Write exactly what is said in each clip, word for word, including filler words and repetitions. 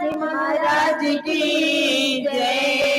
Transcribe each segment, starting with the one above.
महाराज की जय।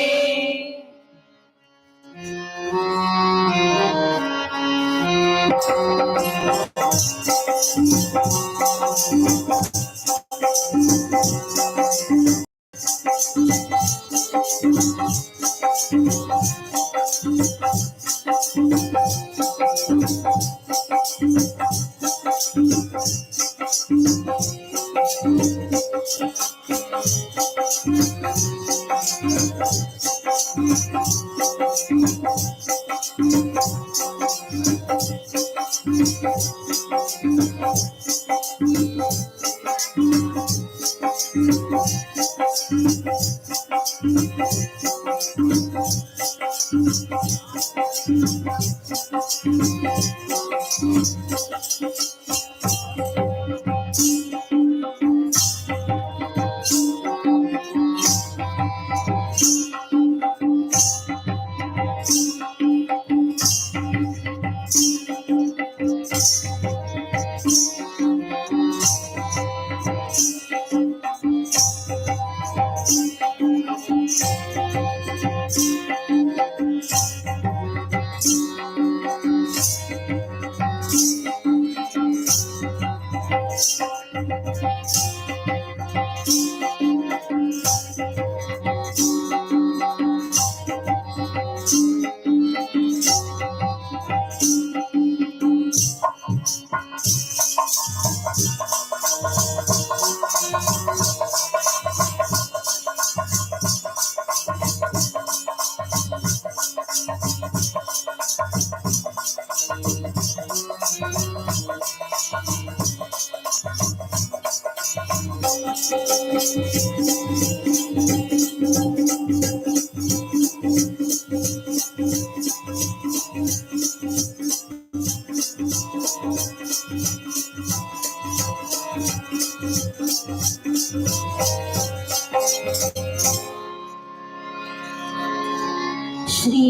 श्री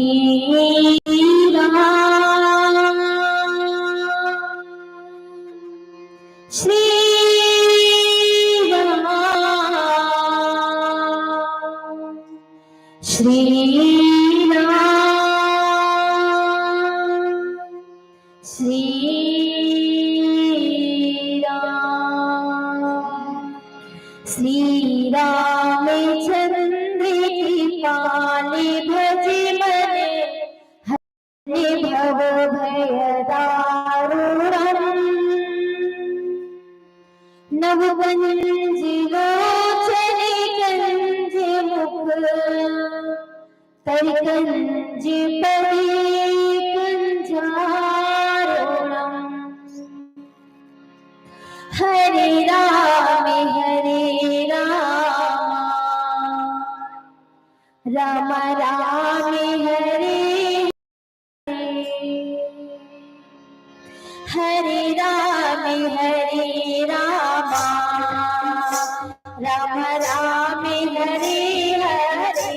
राम, श्री राम, श्री राम, श्री राम। श्री रामचंद्र कृपाल भज मन हरे भव भय दारुणम्। नव कंज लोचन कंज मुख कर कंज परि कंजारुणम्। हरे राम हरे राम, राम राम हरे हरे। हरे राम हरे राम, राम राम हरे हरे।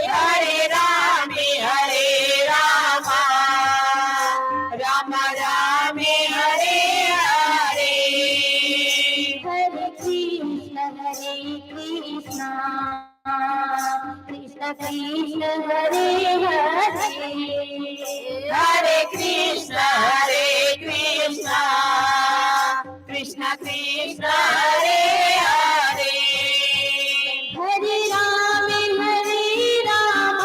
हरे राम हरे राम, राम राम हरे हरे। हरे कृष्ण हरे कृष्ण, कृष्ण कृष्ण हरे हरे। हरे कृष्ण हरे कृष्ण, कृष्ण कृष्ण हरे हरे। हरे राम हरे राम,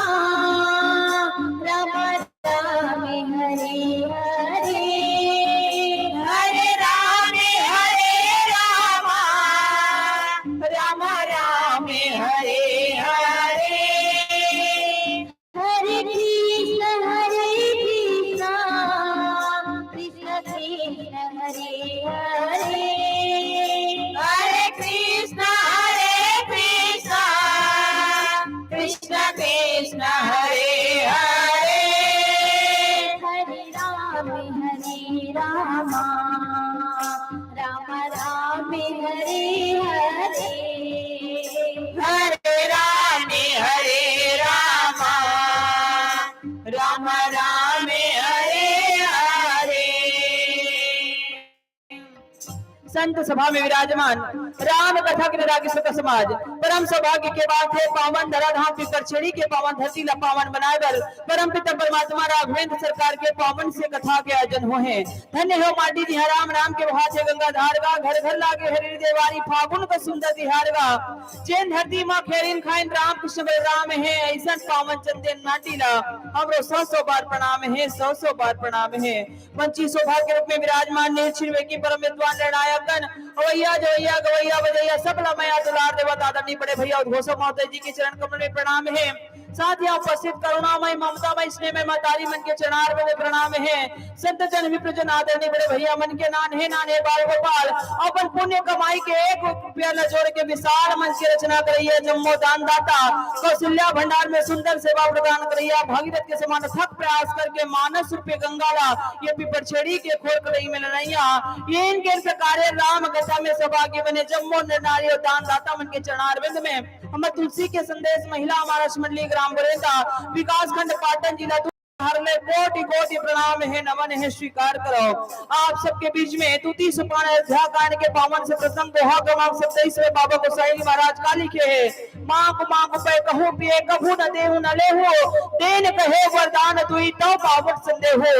राम राम हरे हरे। हरे राम हरे राम, राम राम हरे हरे। हरे कृष्ण हरे कृष्ण, कृष्ण कृष्ण हरे हरे। हरे कृष्ण हरे कृष्ण, कृष्ण कृष्ण हरे हरे। हरे राम हरे राम, राम राम हरे हरे। हरे राम हरे राम, राम राम हरे हरे। संत सभा में विराजमान राम कथा के रागी श्रोता समाज, परम सौभाग्य के बात हे, पावन धराधाम पीपरछेड़ी के पावन धरती ला पावन बनाए बर परम पिता परमात्मा राघवेंद्र सरकार के पावन से कथा के आयोजन होहे। धन्य हो माटी जिहाँ राम नाम के बहाथे गंगा धार गा, घर घर लागे हरियर देवारी फागुन का सुंदर तिहार गा। जेन धरती मा खेरिन खाइन राम कृष्ण बलराम हे, अइसन पावन चंदेन माटी ला हमरो सौ सौ बार प्रणाम हे, सौ सौ बार प्रणाम हे। मंची शोभा के रूप में विराजमान नील छिड़वेकी परम विद्वान निर्णायक गण, अवैया जवैया गवैया बजैया सब ला मया दुलार देवत आदरणीय बड़े भैया उद्घोषक महोदय जी के चरण कमल में प्रणाम हे। साथ ही उपस्थित करुणामय ममतामय स्नेहमय महतारी मन के चरणार में प्रणाम हे। संत जन विप्र जन आदरणीय बड़े भैया मन के नान्हे नान्हे बाल गोपाल अपन पुण्य कमाई के एक रुपया ल जोड़ के विशाल मंच के रचना करैया जम्मो दान दाता कौशल्या भंडार में सुंदर सेवा प्रदान करैया भागीरथ के समान अथक प्रयास करके मानस रूपी गंगा ला ये पीपरछेड़ी के खोर कलई में लनैया ये इनके प्रकारे राम कथा में सहभागी बने जम्मो नर नारी और दान दाता मन के चरणारविंद में हमर तुलसी के संदेश महिला महाराष्ट्र मंडली ग्राम बरेंदा विकास खंड पाटन जिला हर ले कोटि कोटि प्रणाम हे, नमन हे, स्वीकार करो। आप सबके बीच में तुति सुपान अयोध्या कांड के पावन से प्रसंग दोहा क्रमांक सत्ताईस में बाबा गोसाई महाराज का लिखे हे, मांग मांग पै कहूँ पिए, कभू न देहु न लेहु, देन कहे वरदान दुई तव पावन संदेहु।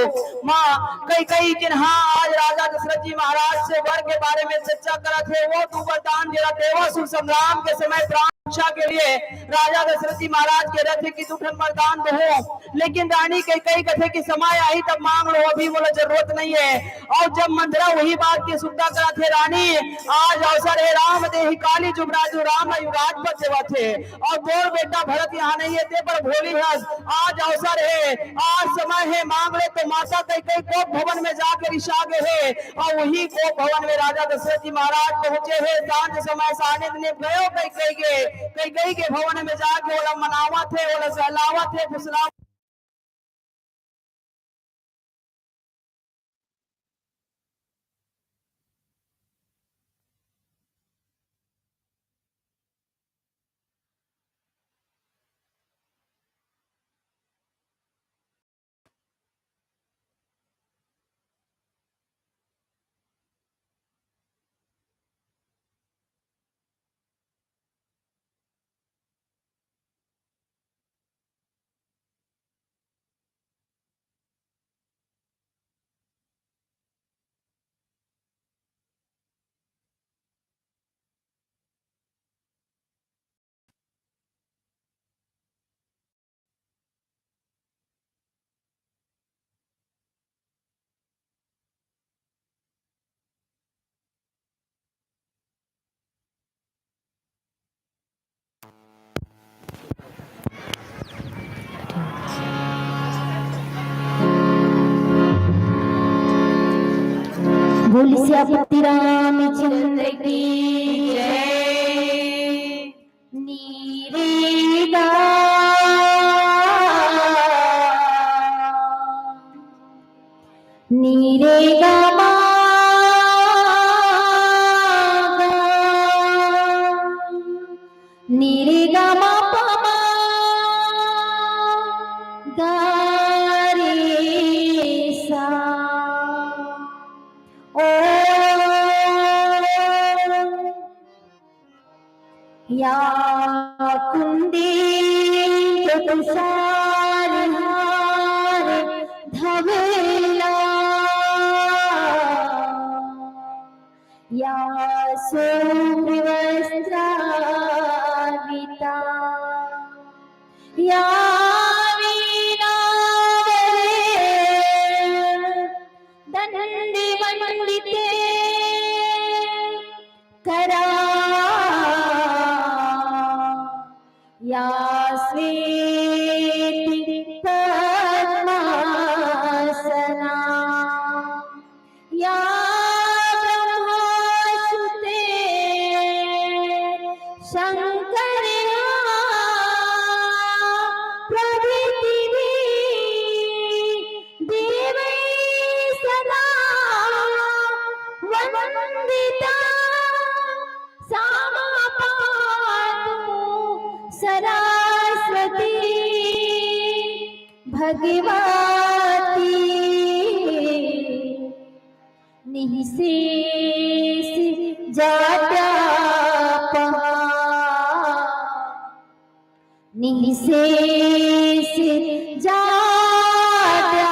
माँ कैकई जिन्हा आज राजा दशरथ जी महाराज से वर के बारे में चर्चा करत हे, वो तू वरदान जेला देवा सुर संग्राम के समय प्राण रक्षा के लिए राजा दशरथ जी महाराज के रथ की तू ठन वरदान दहो। लेकिन रानी कैकई कथे कि समय आही तब मांग लो, अभी मोला जरूरत नहीं है। और जब मंथरा वही बात के सुनता करा थे, रानी आज अवसर है, राम देहि काली जुगराजु राम युगाज पर देवा थे, और तोर बेटा भरत यहाँ नहीं है, ते पर भोली हस, आज अवसर है, आज समय है, मांग ले। तो माता कैकई कोप भवन में जाके रिसा गए है, और वही कोप भवन में राजा दशरथ जी महाराज पहुंचे है। सांझ समय सानिध्य में गयो कैकई के, कैकई के भवन में जाके ओला मनावत है, ओला सहलावत है, फुसलावत बोल सियापति रामचंद्र की जय। नीरे गा, नीरे गा मा गा, नीरे गा मा पा मा गा रे सा। ओ या कुंदेंदु तुषारहार धवला, या सुग्रीवस्त्रावृता, या वीणावरे दंडीमंडिते करा, या स्वीति पद्मासना, या ब्रह्मासुते शंकर प्रभृति देवै सदा वंदिता। सा मा पातु सरस्वती भगवती निःशेष जाड्या निःशेष जाद्यापहा।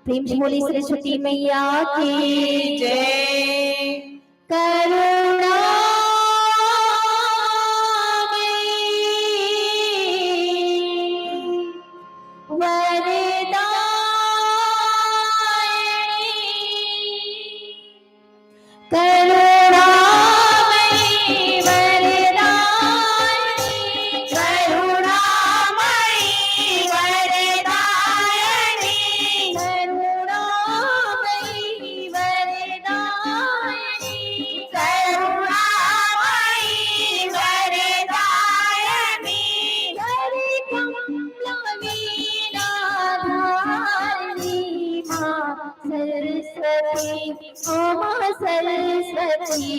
प्रेम से बोली सरस्वती मैया की जय। करुणामयी वरदायिनी। करुणामयी वरदायिनी, करुणामयी वरदायिनी, करुणामयी वरदायिनी, करुणामयी वरदायिनी, हरे कमला वीणा धारिणी माँ सरस्वती, ओ माँ सरस्वती,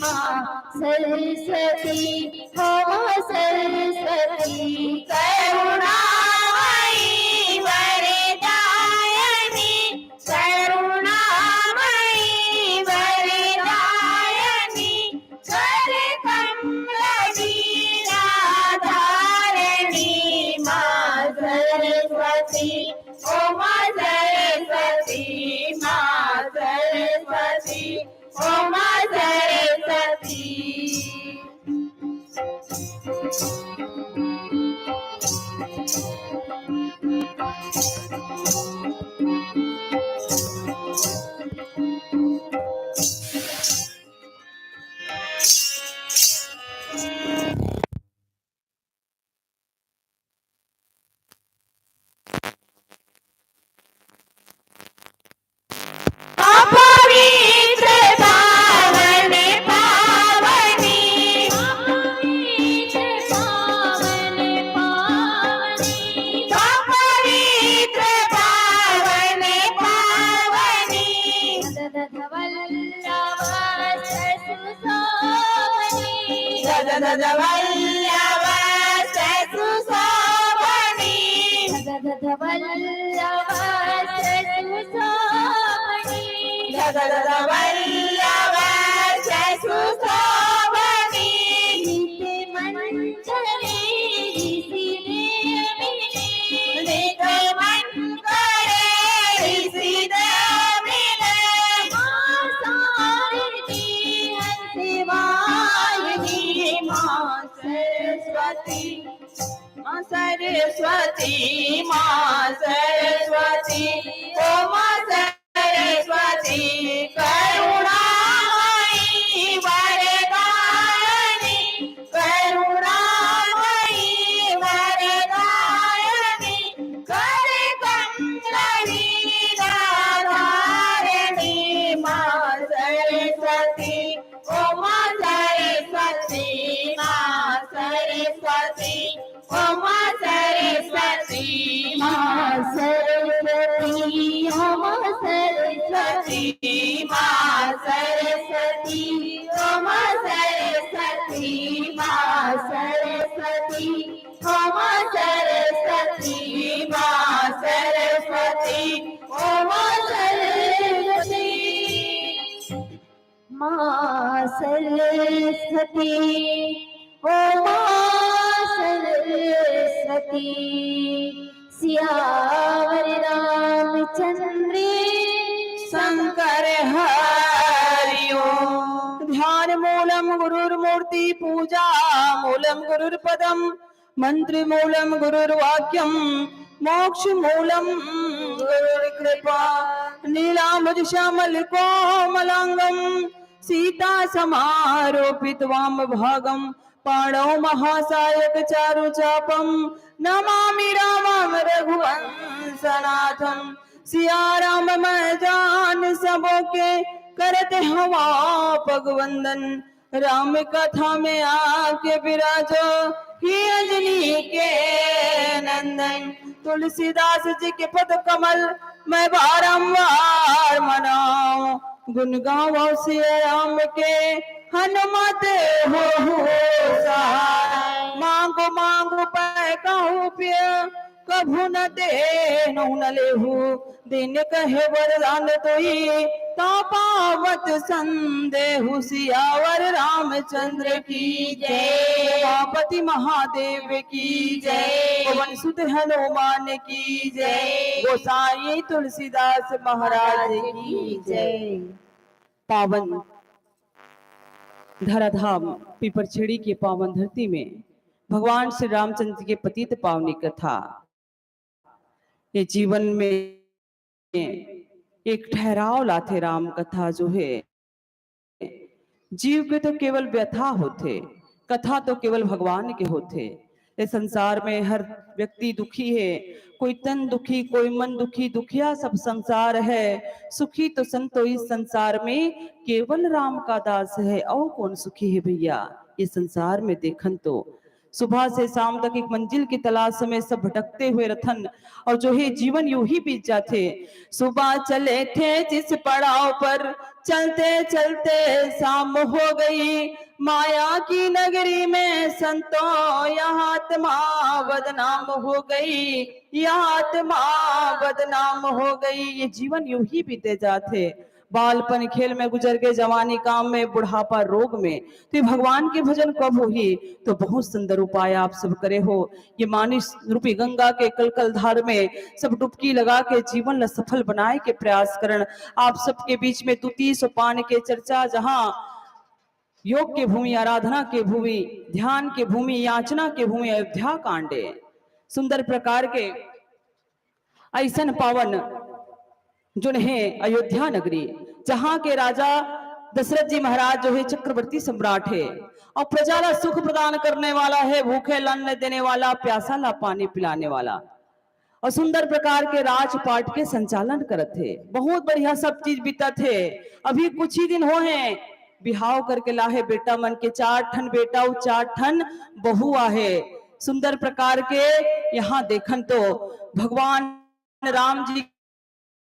माँ सरस्वती, ओ माँ सरस्वती। करुणामयी वरदायिनी, करुणामयी वरदायिनी, कर कमल वीणा धारिणी माँ सरस्वती, ओ माँ सरस्वती, माँ सरस्वती, ओ माँ सरस्वती। अपवित्र पावन पावनी। अपवित्र पावन पावनी। अपवित्र पावन पावनी। धवल्लवस्य सुशोभनी। गजगजवल्लवस्य सुशोभनी। गजगजवल्लवस्य सुशोभनी। गजगजवल्लवस्य सुशोभनी। नित्य मञ्जरी ऋषिदेविनी। नित्य मञ्जरी ऋषिदेविनी। माँ शारदे हंसवाहिनी माँ सरस्वती। माँ सरस्वती, माँ सरस्वती, ओ माँ सरस्वती, करुणामयी वरदायिनी, करुणामयी वरदायिनी, कर कमल वीणा धारिणी माँ सरस्वती, ओ माँ सरस्वती, माँ सरस्वती, ओ माँ सरस्वती, माँ सरस्वती, ओ माँ सरस्वती, माँ सरस्वती, ओ माँ सरस्वती, माँ सरस्वती, ओ माँ सरस्वती, माँ सरस्वती, ओ माँ सरस्वती। माँ सरस्वती, ओ माँ सरस्वती, सियावर रामचंद्र शंकर हरि ओम। ध्यान मूलम गुरुर्मूर्ति पूजा मूलम गुरुर्पदम मंत्र मूलम गुरुर्वाक्यम मोक्ष मूलम गुरुर्कृपा। नीलांबुज श्यामल कोमलांगम सीता समारोपित वाम भागम पाणौ महासायक चारु चापम नमामि रामम रघुवंशनाथम। सिया राम मैं जान सबो के करत हवा पग वंदन। राम कथा में आके विराजो ही अंजनी के नंदन। तुलसीदास जी के पद कमल मैं बारंबार मनाऊं। गुण गावो सिया राम के हनुमत हो सहाय। मांगो मांगो पै कहूँ पिय कभू न देनहु न लेहु, दिन कहे वरदान तुई, ता पावत संदेहु सियावर रामचंद्र की जय। उमापति महादेव की जय। पवन सुत हनुमान की जय। गोसाई तुलसीदास महाराज की जय। पावन धराधाम पीपरछेड़ी के पावन धरती में भगवान श्री रामचंद्र के पतित पावनी कथा। ये जीवन में एक ठहराव लाथे। राम कथा जो है, जीव के तो केवल व्यथा होथे, कथा तो केवल भगवान के होथे। ये संसार में हर व्यक्ति दुखी है, कोई तन दुखी, कोई मन दुखी, दुखिया सब संसार है। सुखी तो संतो इस संसार में केवल राम का दास है, और कौन सुखी है भैया? ये संसार में देखन तो सुबह से शाम तक एक मंजिल की तलाश में सब भटकते हुए रथन, और जो है जीवन यूं ही बीत जाथे। सुबह चले थे जिस पड़ाव पर, चलते चलते शाम हो गई। माया की नगरी में संतो, यह आत्मा बदनाम हो गई, यह आत्मा बदनाम हो गई। ये जीवन यूं ही बीते जाथे। बालपन खेल में गुजर गए, जवानी काम में, बुढ़ापा रोग में, तो ये भगवान के भजन कब होही? तो बहुत सुंदर उपाय आप सब करे हो। ये मानुष रूपी गंगा के कलकल धार में सब डुबकी लगा के जीवन ला सफल बनाए के प्रयास करन। आप सबके बीच में दूती सोपान के चर्चा, जहाँ योग के भूमि, आराधना के भूमि, ध्यान के भूमि, याचना के भूमि अयोध्या कांडे। सुंदर प्रकार के ऐसन पावन जोन हे अयोध्या नगरी, जहाँ के राजा दशरथ जी महाराज जो है चक्रवर्ती सम्राट है और प्रजा ला सुख प्रदान करने वाला है, भूखे ला अन्न देने वाला, प्यासा ला पानी पिलाने वाला और सुंदर प्रकार के राजपाट के संचालन करत हे। बहुत बढ़िया सब चीज बीतत हे। अभी कुछ ही दिन हो हैं बिहाव करके लाहे बेटा मन के, चार ठन बेटा अउ चार ठन बहू आहे। सुंदर प्रकार के यहाँ देखन तो भगवान राम जी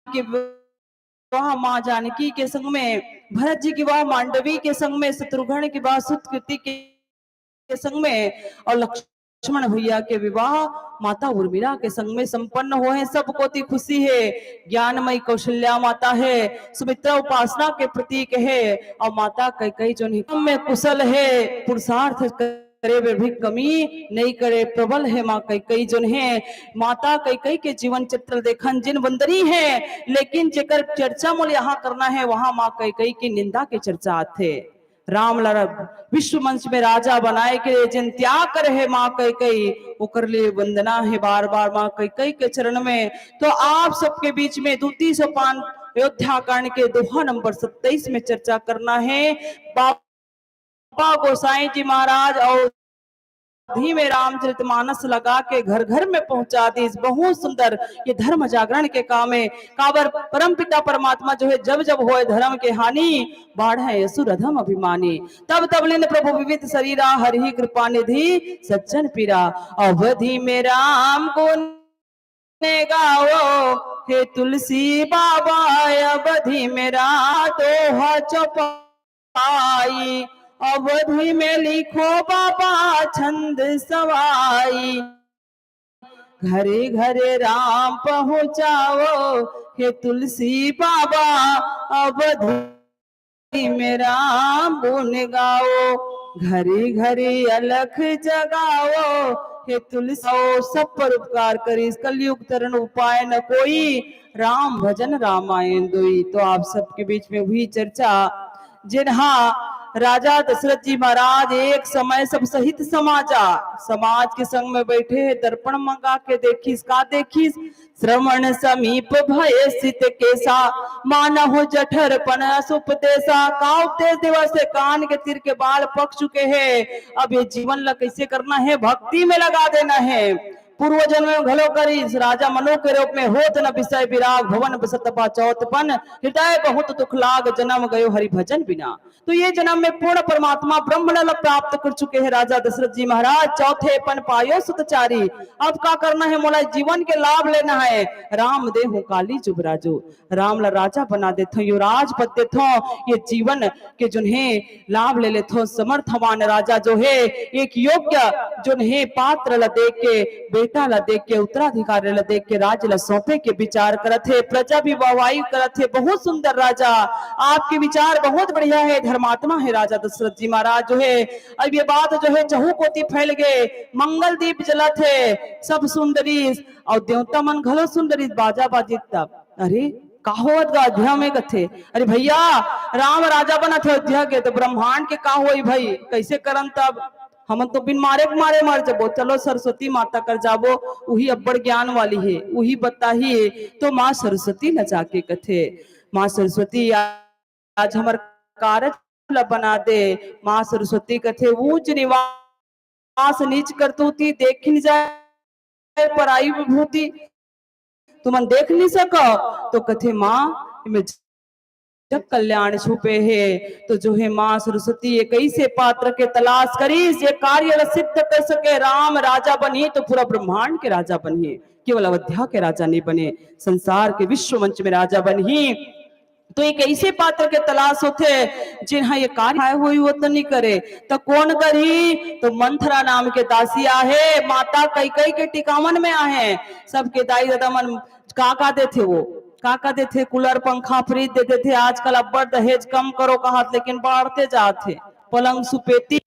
के विवाह माँ जानकी के संग में, भरत जी के विवाह मांडवी के संग में, शत्रुघ्न के विवाह सुतकीर्ति के, के संग में और लक्ष्मण भैया के विवाह माता उर्मिला के संग में संपन्न होहे। सब कोती खुशी हे। ज्ञानमयी कौशल्या माता हे, सुमित्रा उपासना के प्रतीक हे और माता कैकई जोन हे में कुशल हे, पुरुषार्थ करे बर भी कमी नइ करे, प्रबल हे माँ कैकई जोन हे। माता कैकई के जीवन चरित्र देखन, जिन वंदनीय हे, लेकिन जेकर चर्चा मोला यहाँ करना हे, वहाँ माँ कैकई के निंदा के चर्चा आथे। राम ला विश्व मंच में राजा बनाए के लिए जिन त्याग करे हे माँ कैकई, ओकर लिए वंदना हे बार बार माँ कैकई के चरण में। तो आप सबके बीच में दूती सोपान अयोध्या कांड के दोहा नंबर सत्ताईस में चर्चा करना हे। बाबा गोसाई जी महाराज और अवधी में रामचरितमानस लगा के घर घर में पहुंचा दीस। बहुत सुंदर, ये धर्म जागरण के काम हे। काबर परम पिता परमात्मा जो हे, जब जब होय धर्म के हानि, बाढ़े असुर अधम अभिमानी। तब तब लीन प्रभु विविध शरीरा, हरि कृपा निधि सज्जन पीरा। अवधी में राम गुण गावो, हे तुलसी बाबा अवधी में राम दोहा चौपाई। अवधी में लिखो बाबा छंद सवाई। घरे घरे राम पहुँचाओ, हे तुलसी बाबा अवधी में राम गुण गाओ। घरे घरे अलख जगाओ, हे तुलसी सब पर उपकार करिस। कलयुग तरण उपाय न कोई, राम भजन रामायण दोई। तो आप सबके बीच में हुई चर्चा, जिनहा राजा दशरथ जी महाराज एक समय सब सहित समाजा, समाज के संग में बैठे हे, दर्पण मंगा के देखिस। का देखिस? श्रवण समीप भय सित केसा, मानहु जठर पन अस उपदेसा। का उपदेश देवस हे? कान के तीर के बाल पक चुके हे। अब ये जीवन ला कैसे करना हे? भक्ति में लगा देना हे। पूर्व जन्म में घलो करिस राजा मनु के रूप में, होत न विषय विराग, भवन बसत बा चौथ पन, हृदय बहुत दुख लाग, जन्म गयो हरि भजन बिना। तो ये जन्म में पूर्ण परमात्मा ब्रह्म ला प्राप्त कर चुके हे राजा दशरथ जी महाराज। चौथे पन पायो सुत चारी। अब का करना हे? मोला जीवन के लाभ लेना हे। राम देहु काली जुबराजु, राम ला राजा बना देथो, यो राजपद देथो, ये जीवन के जोन हे लाभ ले लेथो। समर्थवान राजा जो हे एक योग्य जोन हे पात्र ला देख के बेटा बेटा ला देख के, उत्तराधिकारी ला देख के राज्य ला सौंपे के विचार करत हे। प्रजा भी वाहवाही करत हे, "बहुत सुंदर राजा, आपके विचार बहुत बढ़िया हे, धर्मात्मा हे राजा दशरथ जी महाराज जो हे।" अब ये बात जो हे चहु कोती फैल गे, मंगल दीप जलत हे, सब सुंदरी अउ देवता मन घलो सुंदरी बाजा बाजित तब, "अरे का होवत गा अयोध्या में?" कथे, "अरे भैया, राम राजा बनत हे अयोध्या के, तो ब्रह्मांड के का होई भाई, कैसे करन तब?" हमन तो बिन मारे के मारे मर जबो। चलो सरस्वती माता कर जाबो, उही अब्बड़ ज्ञान वाली हे, उही बताही हे। तो माँ सरस्वती ला जाके कथे, "माँ सरस्वती, आज हमर कारज ला बना दे।" माँ सरस्वती कथे, "ऊंच निवास नीच करतूती, देखी न जाए पराई विभूति।" तुमन देख नहीं सको। तो कथे, "माँ, एमे जग कल्याण छुपे हे।" तो जो हे माँ सरस्वती एक ऐसे पात्र के तलाश करिस, जे कार्य ला सिद्ध कर सके। राम राजा बनही तो पूरा ब्रह्मांड के राजा बनही, केवल अयोध्या के राजा नहीं बने, संसार के विश्व मंच में राजा बनही। तो एक ऐसे पात्र के तलाश होथे, जिन हा ये कार्य आए हुई वो तो नहीं करे, तो कौन करही? तो मंथरा नाम के दासी आहे, माता कैकई के टिकावन में आहे। सबके दाई ददा मन का का देथे वो, का का देथे? कूलर, पंखा, फ्रिज दे देथे। आजकल अब्बड़ दहेज कम करो कहत, लेकिन बाढ़ते जात हे। पलंग सुपेती।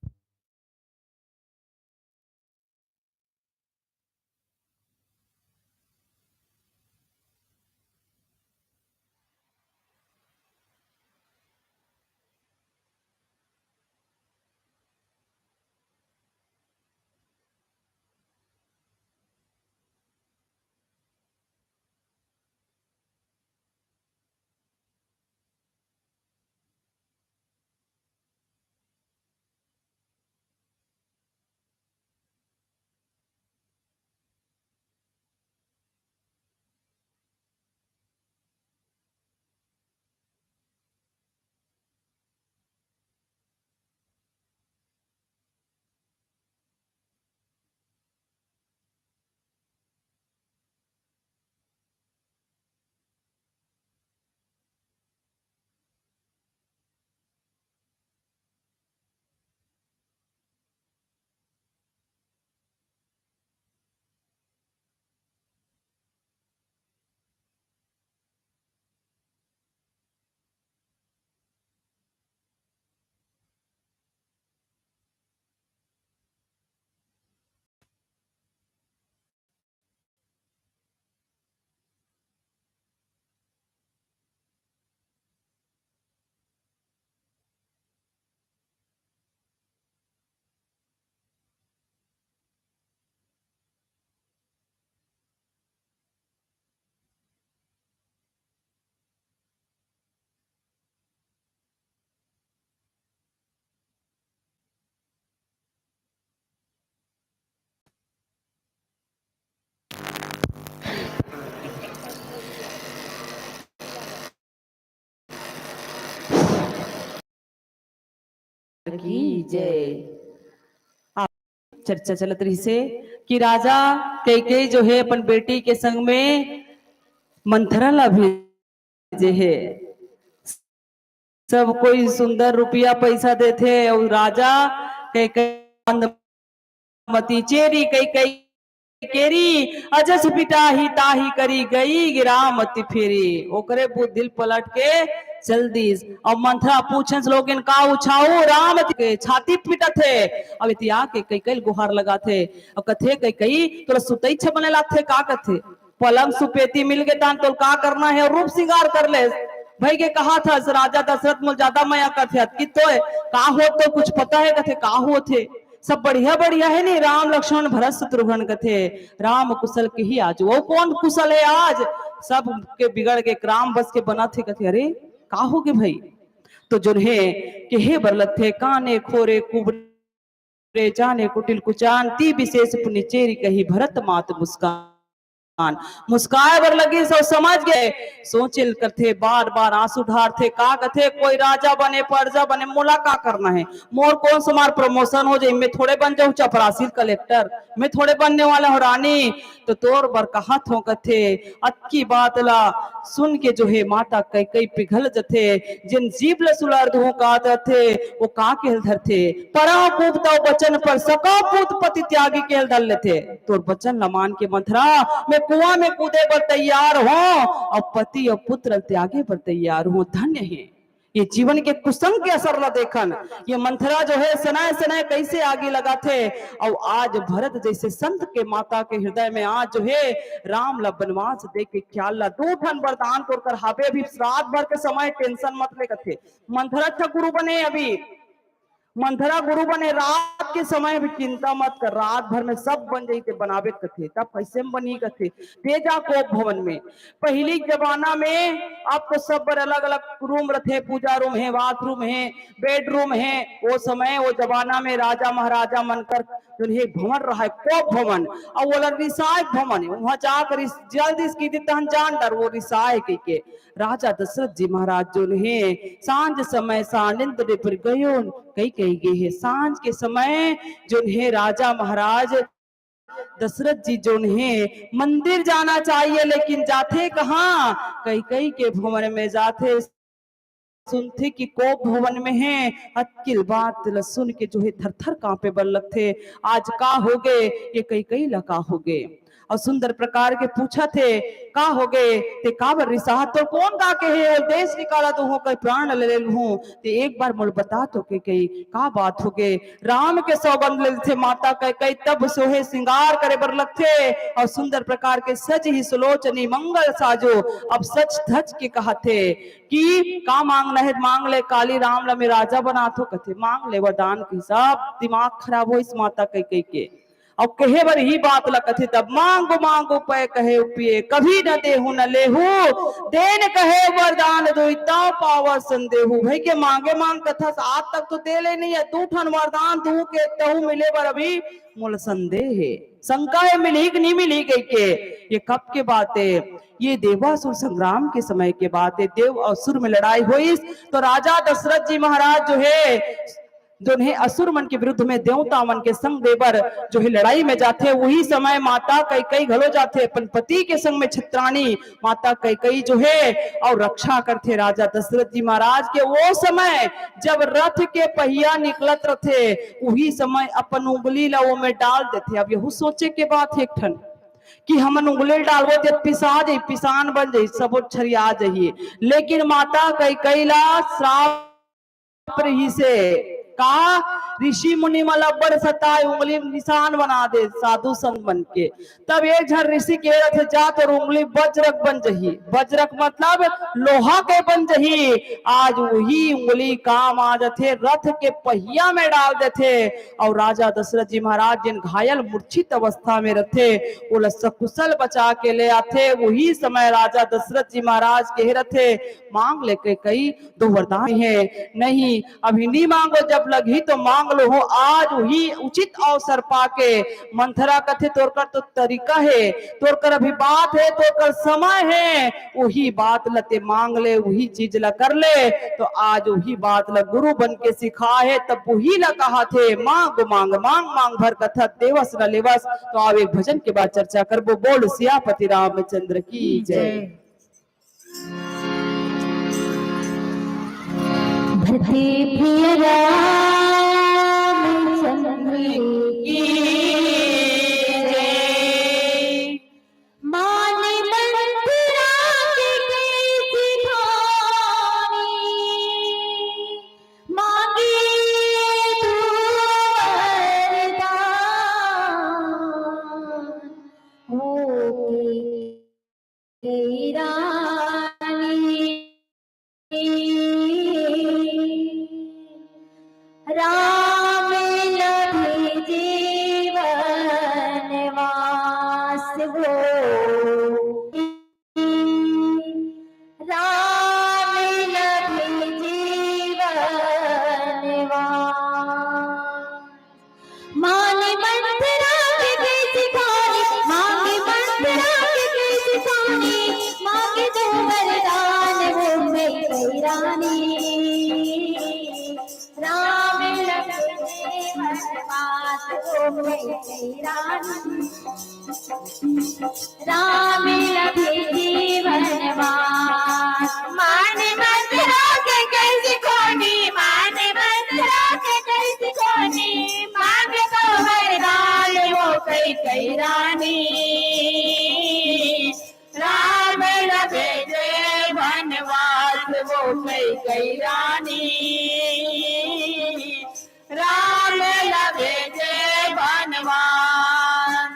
की जय। आप चर्चा चलत रहिसे कि राजा कैकई जो हे अपन बेटी के संग में मंथरा ला भेजे हे। सब कोई सुंदर रुपया पैसा देथे अउ राजा कैकई मती चेरी कैकई केरी, अजस पिटाही ताही करी गई गिरामती फेरी। ओकरे बुद्धि ल पलट के चल दिस। अब मंथरा पूछन लोगन का उछाऊ राम के छाती पिटत हे। अब एती आके कैकई ल गुहार लगाथे। अब कथे, "कैकई, तोला सुतई अच्छा बने लागथे का?" कथे, "पलंग सुपेती मिल गे तान तोल का करना हे?" अउ रूप सिंगार कर ले। भई के कहा था, "राजा दशरथ मोल ज्यादा मया करथे, अतकी तो हे, का हो तो कुछ पता हे?" कथे, "का होथे?" सब बढ़िया बढ़िया हे नी, राम लक्ष्मण भरत शत्रुघ्न कथे, राम कुशल किही आज। वो कौन कुशल हे आज? सब के बिगड़ के राम बस के बनत हे। कथे, "अरे, का हो गे भई?" तो जोन हे केहे बर लगथे, "काने खोरे कुबरे जाने कुटिल कुचान, ती विशेष पुनि चेरी कही भरत मात मुस्कान।" मुस्काए बर लगिस अउ समझ गे। सोचे ल करथे, बार बार आंसू ढारथे, का कथे, कोई राजा बने, परजा बने, मोला का करना हे? मोर कोन से मार प्रमोशन हो जाही? मैं थोड़े बन जाहूं चपरासी कलेक्टर, मैं थोड़े बनने वाला हूं रानी। तो तोर बर कहत हों कथे। अतकी बात ला सुन के जो हे माता कैकई पिघल जथे, जेन जीभ ल सुलार दुहूं का धरथे, वो का केहल धरथे? परा पूत तव बचन पर, सका पूत पति त्यागी केहल धर लेथे। तोर बचन ल मान के मंथरा, मैं कुआं में कूदे बर तैयार हों, अउ पति अउ पुत्र ल त्यागे बर तैयार हों। धन्य हे। ये जीवन के कुसंग के असर ला देखन, ये मंथरा जो हे सनय सनय कैसे आगी लगाथे। अउ आज भरत जैसे संत के माता के हृदय में आज जो हे राम ला बनवास दे के ख्याल ला दू ठन वरदान तोर कर हाबे, अभी रात भर के समय tension मत ले कथे। मंथरा अच्छा गुरु बने अभी, मंथरा गुरु बने, रात के समय भी चिंता मत कर, रात भर में सब बन जाही ते बनाबे कथे। तब कैसे में बनही कथे? ते जा कोप भवन में। पहिली जमाना में अब तो सब बर अलग-अलग room रथे, पूजा room हे, bathroom हे, bedroom हे। वो समय, वो जमाना में राजा महाराजा मन कर जोन हे भवन रहय, कोप भवन, अउ ओला रिसाय भवन, उहाँ जाकर रिस-, जल्दी से कहि दे, तहन जान डर, वो रिसाय कहिके। राजा दशरथ जी महाराज जोन हे, सांझ समय सानिंद डिपर गयो, कहि कहि गे हे। सांझ के समय जोन हे राजा महाराज दशरथ जी जोन हे मंदिर जाना चाहिए, लेकिन जाथे कहाँ? कैकई के भवन में जाथे। सुनथे कि कोप भवन में हे। अतकिल बात ल सुन के जो हे थर-थर कांपे बर लगथे। आज का होगे? ये कैकई ल का होगे? अउ सुंदर प्रकार के पूछत हे, "का होगे? ते काबर रिसाहत? तोर कोन का केहे? ओ देश निकाला दुहूं, कर प्राण ल ले लुहूं। ते एक बार मोला बता तो कैकई, का बात होगे?" राम के सौगंध ले लेथे माता कैकई, तब सोहे सिंगार करे बर लगथे अउ सुंदर प्रकार के सजही सुलोचनी मंगल साजो। अब सज धज के कहत हे कि का मांगना हे, मांग ले, काली राम ला मैं राजा बनाथों कथे, मांग ले वरदान के हिसाब। दिमाग खराब होइस माता कैकई के। अउ कहे बर ही बात ला कथे, तब मांगो मांगो पै कहे पिए, कभी न देहू न लेहू, देन कहे वरदान दुई, तव पावा संदेहू। भई के मांगे मांग कथस, आज तक तो दे ले नहीं हे, दू ठन वरदान दुहूं के तहूं मिले बर अभी मोला संदेह हे, शंका हे, मिलही कि नहीं मिलही कहिके। ये कब के बात हे? ये देवासुर संग्राम के समय के बात हे। देव असुर में लड़ाई होइस तो राजा दशरथ जी महाराज जो हे, जोन हे असुर मन के विरुद्ध में देवता मन के संग देबर जो हे लड़ाई में जाथे, उही समय माता कैकई घलो जाथे अपन पति के संग में। छत्राणी माता कैकई जो हे अउ रक्षा करथे राजा दशरथ जी महाराज के। वो समय जब रथ के पहिया निकलत रथे, उही समय अपन उंगली ला ओमे डाल देथे। अब यहू सोचे के बात हे एक ठन कि हमन उंगली ल डालबो ते पिसा जाही, पिसान बन जाही, सबो छरिया जाही। लेकिन माता कैकई ला श्राप रहिसे, का ऋषि मुनि मन अब्बड़ सताए, उंगली म निशान बना दे साधु संत मन के। तब एक झन ऋषि के रथे, जा तोर उंगली वज्रक बन जही। वज्रक मतलब लोहा के बन जही। आज वही उंगली काम आ जथे, रथ के पहिया में डाल देथे। अउ राजा दशरथ जी महाराज जेन घायल मूर्छित अवस्था में रथे, ओला सकुशल बचा के ले आथे। वही समय राजा दशरथ जी महाराज कहे रथे, मांग ले कैकई, दो वरदान हे, नहीं, अभी नी मांगो, जब लगही तो मांग लुहूं। आज वही उचित अवसर पाके मंथरा कथे, तोर कर तो तरीका हे, तोर कर अभी बात हे, तोर कर समय हे, वही बात ल ते मांग ले, वही चीज ल कर ले। तो आज वही बात ल गुरु बन के सिखाए हे, तब वही ल कहत हे, मांग, मांग, मांग, मांग भर कथत देवस न लेवस। तो आव एक भजन के बाद चर्चा करबो। बोल सियापति रामचंद्र की जय। जय। धरती प्रिय रामचंद्र की जय। माने मंथरा के कहे सिखानी, मांगे तू वरदान होके रानी। राम लभी जीवन वास हो, राम लभी जीवन वास। माने मंथरा के कहे सिखानी, माने मंथरा के राम लगे जीवन मान। माने मंथरा के कहि सिखोनी, माने मंथरा के कहि सिखोनी, मांगे तो वरदान वो कैकई रानी। राम लगे जे बनवास वो कैकई रानी। राम लगे जे बनवास।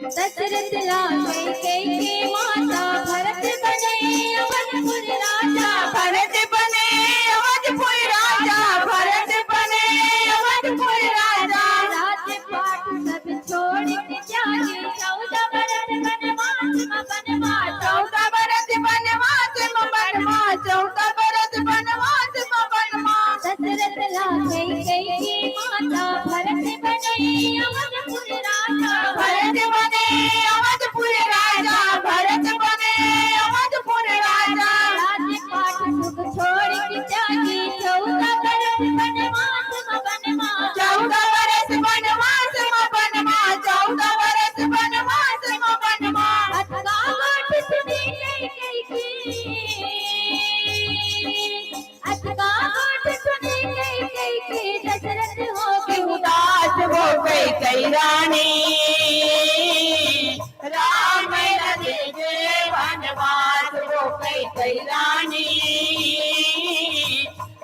दशरथ ला कैकई के माता भरत बने अवधपुर राजा। भरत बने अवधपुर राजा, भरत बने अवधपुर राजा। राजपाट सब छोड़ के त्यागी चौदह बरस बनवास म बनवास। चौदह बरस बनवास म बनवास, चौदह बरस बनवास म बनवास। दशरथ ला कैकई के माता भरत बने अवधपुर राजा। भरत बने अवधपुर राजा, भरत बने अवधपुर राजा। राजपाट सुख छोड़ के त्यागी चौदह बरस बनवास म बनवास। चौदह बरस बनवास म बनवास, चौदह बरस बनवास म बनवास। अतका गोठ सुने कैकई के, अतका गोठ सुने कैकई के दशरथ हो गे उदास वो कैकई रानी। राम लगे जे बनवास वो कैकई रानी।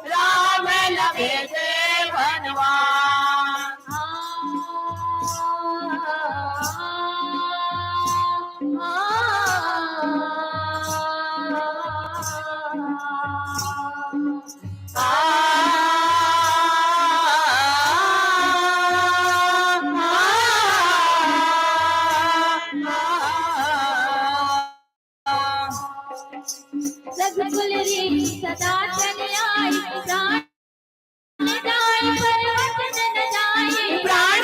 राम लगे जे बनवास। रघुकुल रीत सदा चल आई, प्राण जाए पर वचन न जाए। प्राण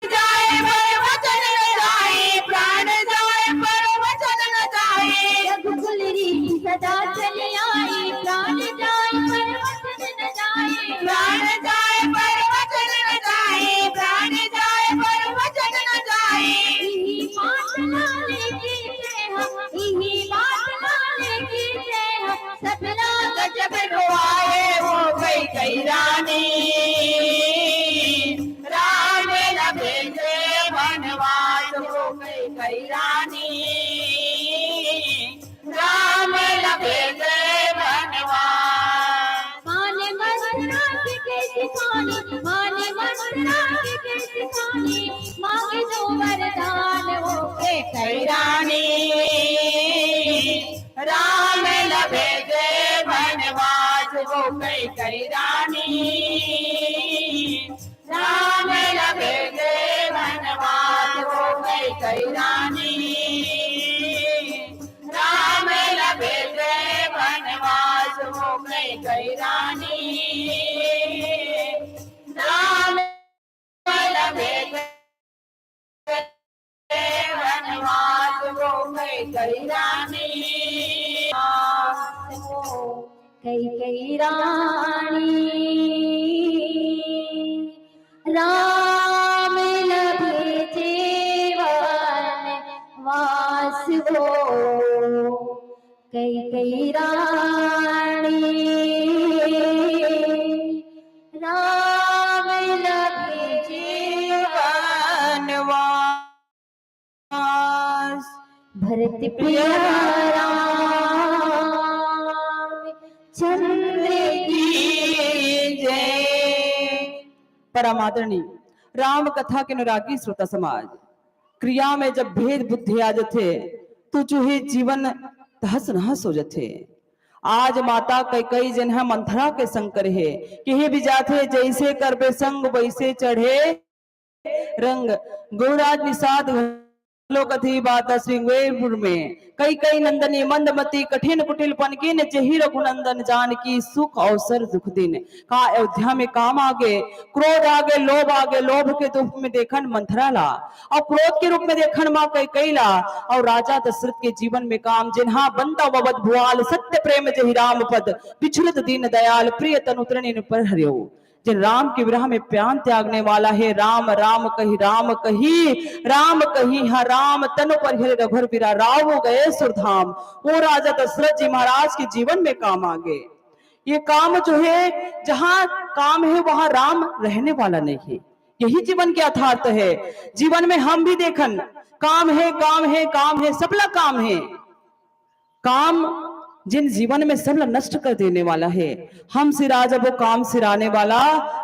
जाए पर वचन न जाए, प्राण जाए पर वचन न जाए। रघुकुल रीत सदा चल आई, प्राण जाए पर वचन न जाए। प्राण जाए पर वचन न जाए, प्राण जाए पर वचन न जाए। इही बात ला लेके जय हो, इही बात ला लेके जय हो, सबला गजब रोआए वो कैकई रानी। राम लगे जे बनवास वो कैकई रानी। राम लगे जे बनवास। माने मंथरा के कहि सिखोनी, माने मंथरा के कहि सिखोनी, मांगे जो वरदान वो कैकई रानी। राम लगे जे बनवास वो कैकई रानी। राम लगे जे बनवास वो कैकई रानी। राम लगे जे बनवास वो कैकई रानी। राम लगे जे बनवास वो कैकई रानी। कैकई रानी। राम लगे जे बनवास वो कैकई रानी। राम लगे जे बनवास। भरत प्रिय राम चंद्र की जय। परम आदरणीय राम कथा के अनुरागी श्रोता समाज, क्रिया में जब भेद बुद्धि आ जथे, तो जो हे जीवन तहस नहस हो जथे। आज माता कैकई जेन ह मंथरा के संग करे हे, केहे भी जाथे, "जैसे करबे संग वैसे चढ़े रंग।" गुरुराज निषाद घलो कथे बात श्रृंगारपुर में, कई कई नंदनी मंदमती कठिन कुटिल पनकिन, जेहि रघुनंदन जानकी सुख अवसर दुख दिन। का अयोध्या में काम आगे, क्रोध आगे, लोभ आगे, लोभ के रूप में देखन मंथरा ला, और क्रोध के रूप में देखन माँ कैकई ला, और राजा दशरथ के जीवन में काम, जिन्हा बंदा ववत भुआल सत्य प्रेम जहि राम पद, विचलित दीन दयाल प्रिय तनु तृण पर हरियो। जिन राम के विरह में प्राण त्यागने वाला है, राम राम कही, राम कही, राम कही, हाँ राम तनु पर हरे रघुर विरा राव गए सुरधाम। वो राजा दशरथ जी महाराज के जीवन में काम आगे। ये काम जो है, जहाँ काम है वहाँ राम रहने वाला नहीं है। यही जीवन के यथार्थ है। जीवन में हम भी देखन, काम है, काम है, काम है, सबला काम है। काम जिन जीवन में सबला नष्ट कर देने वाला है, हम सिरा जब वो काम सिराने वाला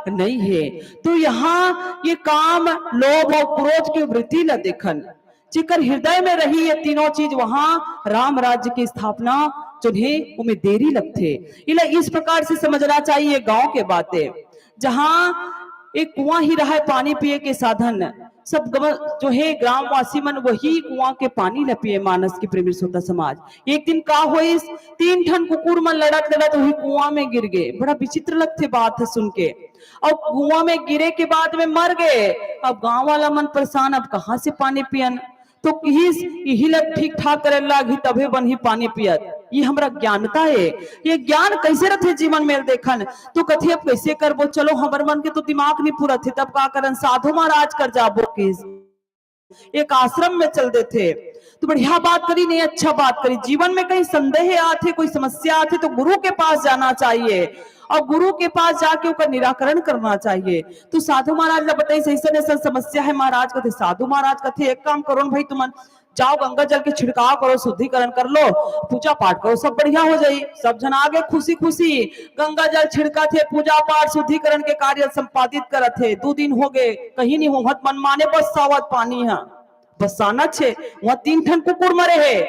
नहीं है। तो यहाँ ये काम, लोभ और क्रोध की वृत्ति ला देखन, जेकर हृदय में रही ये तीनों चीज, वहां राम राज्य की स्थापना जो है, उमें देरी लगथे। इला इस प्रकार से समझना चाहिए गांव के बातें, जहां एक कुआं ही रहा है पानी पिए के साधन, सब गम-, जो है ग्रामवासी मन वही कुआं के पानी ल पिए। मानस के प्रेमी श्रोता समाज, एक दिन का होइस, तीन ठन कुकुर मन लड़त लड़त वही कुआं में गिर गए। बड़ा विचित्र लगथे बात है सुन के। और कुआं में गिरे के बाद में मर गए। अब गांव वाला मन परेशान, अब कहाँ से पानी पियन? तो किहिस, इही ला ठीक ठाक करे लागही, तभे बनही पानी पियत। ये हमरा ज्ञानता है। ये ज्ञान कैसे रथे जीवन में देखन? तो कथे, अब कैसे करबो? चलो, हमर मन के तो दिमाग नहीं पूरा थे, तब का करन? साधु महाराज कर जाबो किहिस। एक आश्रम में चल देथे। तो बढ़िया बात करी, नहीं अच्छा बात करी। जीवन में कहीं संदेह आथे, कोई समस्या आथे, तो गुरु के पास जाना चाहिए और गुरु के पास जाके ओकर निराकरण करना चाहिए। तो साधु महाराज ला बताइस, ऐसन ऐसन समस्या है महाराज। कथे, साधु महाराज कथे, एक काम करो न भाई, तुमन जाओ गंगा जल के छिड़काव करो, शुद्धिकरण कर लो, पूजा पाठ करो, सब बढ़िया हो जाई। सब झन आगे खुशी खुशी गंगा जल छिड़कथे, पूजा पाठ शुद्धिकरण के कार्य संपादित करत हे। दू दिन हो गए, कहीं नहीं होवत, मनमाने बरसावत पानी ह, बरसाना छे, वहाँ तीन ठन कुकुर मरे हे।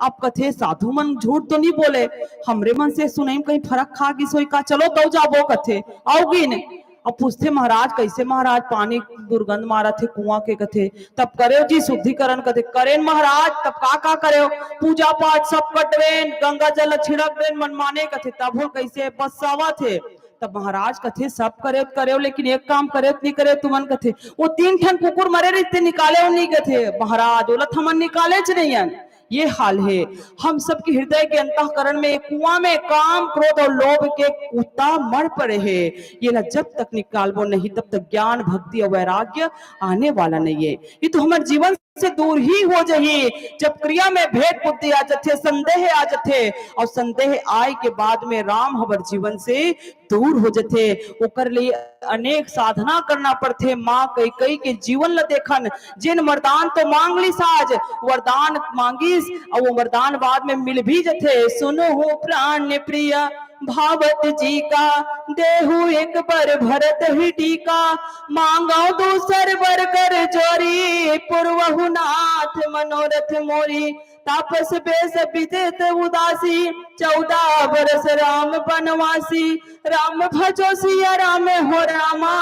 अब कथे, साधु मन झूठ तो नहीं बोले, हमरे मन से सुनई में कहीं फरक खा गिस होई का? चलो तौ जाबो कथे, आओ गिन। अब पूछथे, महाराज कैसे महाराज, पानी दुर्गंध मारत हे कुआं के? कथे, तब करेव जी शुद्धिकरण। कथे, करेन महाराज। तब का का करेव? पूजा पाठ सब कटवेन, गंगा जल छिड़क देन मनमाने। कथे, तब होल कैसे? बरसावत हे। तब महाराज कथे, सब करेव, करेव, लेकिन एक काम करेव, नहीं करेव तुमन। कथे, वो तीन ठन कुकुर मरे रहिथे, निकालेव नहीं। कथे, महाराज, ओला त हमन निकालेच नहीं हन। ये हाल है हम सबके हृदय के अंतःकरण में। एक कुआं में काम, क्रोध और लोभ के कुत्ता मर पड़े है। ये ला जब तक निकालबो नहीं, तब तक ज्ञान, भक्ति और वैराग्य आने वाला नहीं है। ये तो हमारे जीवन से दूर ही हो जाही। जब क्रिया में भेद बुद्धि आ जाथे, संदेह आ जाथे, और संदेह आए के बाद में राम हमारे जीवन से दूर हो जाथे। ओकर लिए अनेक साधना करना पड़थे। माँ कैकई के जीवन ल देखन, जेन वरदान तो मांग लिस, आज वरदान मांगिस, और वो वरदान बाद में मिल भी जथे। सुनहु प्राण प्रिय भावत जी का, देहु एक बर भरत ही टीका। मांगो दूसर बर कर जोरी, पुरवहु नाथ मनोरथ मोरी। तापस बेस बिदित उदासी, चौदह बरस राम बनवासी। राम भजो सिया राम हो रामा,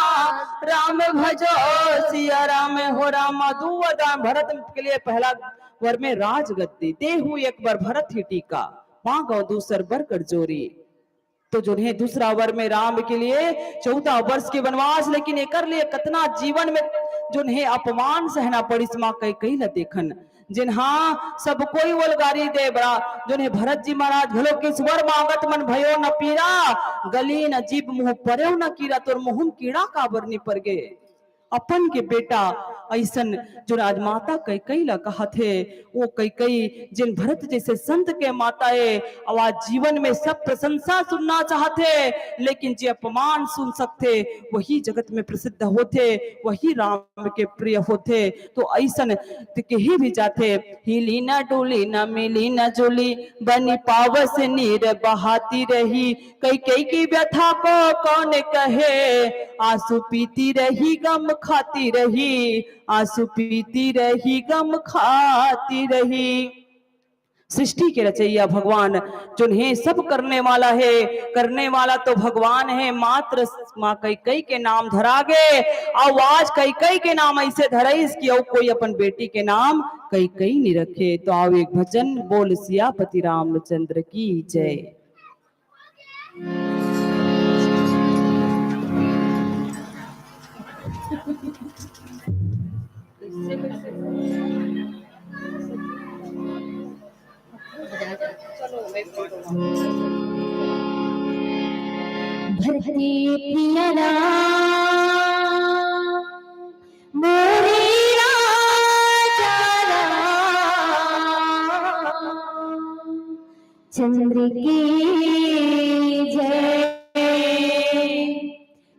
राम भजो सिया राम हो रामा। दू वरदान भरत के लिए। पहला वर में राजगद्दी, देहु एक बर भरत ही टीका, मांगो दूसर बर कर जोरी। तो जो है दूसरा वर में राम के लिए चौदह वर्ष के वनवास, लेकिन एकर लिए कितना जीवन में जो है अपमान सहना पड़िस। माँ कैकई ला देखन, जिन्हा सब कोई ओल गारी दे बड़ा, जो है भरत जी महाराज घलो किस, वर मांगत मन भयो न पीरा, गली न जीभ मुंह परेव न कीरा। तोर मुंह में कीड़ा काबर नहीं पर गए? अपन के बेटा ऐसन जो राजमाता कैकई ला कहत हे, वो कैकई जिन भरत जैसे संत के माता ए, अउ आज जीवन में सब प्रशंसा सुनना चाहत हे, लेकिन जे अपमान सुन सकथे, वही जगत में प्रसिद्ध होथे, वही राम के प्रिय होथे। तो ऐसन त कही भी जाथे, हिली न डुली न मिली न जुली, बनि पावस नीर बहाती रही। कैकई की व्यथा को कौन कहे, आंसू पीती रही गम खाती रही, आंसू पीती रही गम खाती रही। सृष्टि के रचइया भगवान, जोन हे सब करने वाला हे, करने वाला तो भगवान हे, मात्र माँ कैकई के नाम धरा गे, अउ आज कैकई के नाम अइसे धरइस कि अउ कोई अपन बेटी के नाम कैकई नइ रखे। तो आव एक भजन, बोल सियापति रामचंद्र की जय। भरती पिया राम, मोरे राजा राम, चंद्र की जय।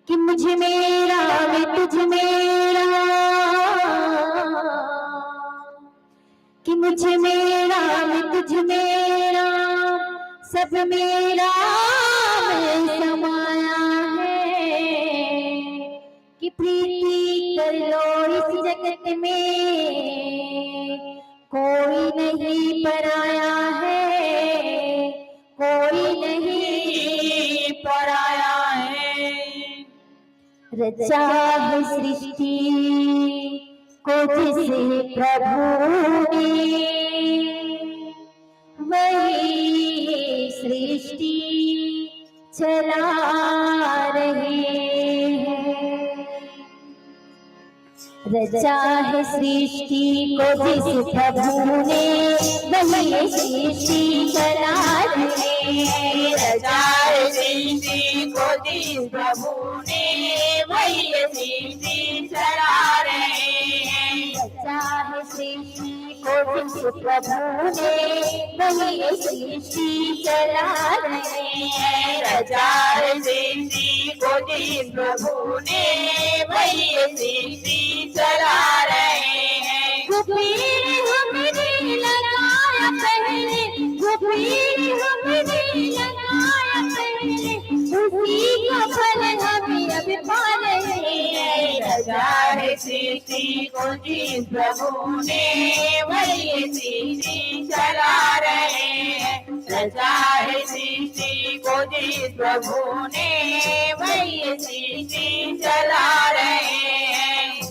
कि मुझ में राम, तुझ में राम, कि मुझ में राम, तुझ में राम, सब में राम समाया है। कि प्रीति कर लो इस जगत में, कोई नहीं पराया है, कोई नहीं पराया है। रचा है सृष्टि को जिस प्रभु ने, वही सृष्टि चला रहे हैं। रचा है सृष्टि को जिस प्रभु ने, वही सृष्टि चला रहे हैं। रचा है सृष्टि को जिस प्रभु ने, वही सृष्टि चला रहे हैं। रचा है सृष्टि को जिस प्रभु ने, वही सृष्टि चला रहे हैं। रचा है सृष्टि को जिस प्रभु ने, वही सृष्टि चला रहे हैं। जो पेड़ हमने लगाया पहले, जो पेड़ हमने लगाया पहले, उसी का फल हम अब पा रहे हैं। रचा है सृष्टि को जिस प्रभु ने, वही सृष्टि चला रहे हैं। रचा है सृष्टि को जिस प्रभु ने, वही सृष्टि चला रहे हैं।